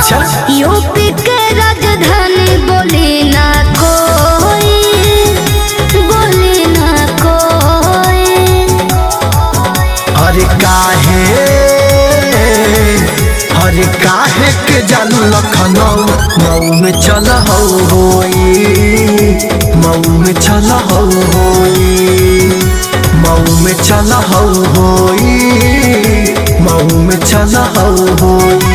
अच्छा। यूपी के राजधानी बोली ना कोई, बोली ना कोई। अरे काहे, अरे काहे के जालू लखनऊ, मऊ में चल हो होई, मऊ में चल हो होई, मऊ में चल हो होई, मऊ में चल हो होई।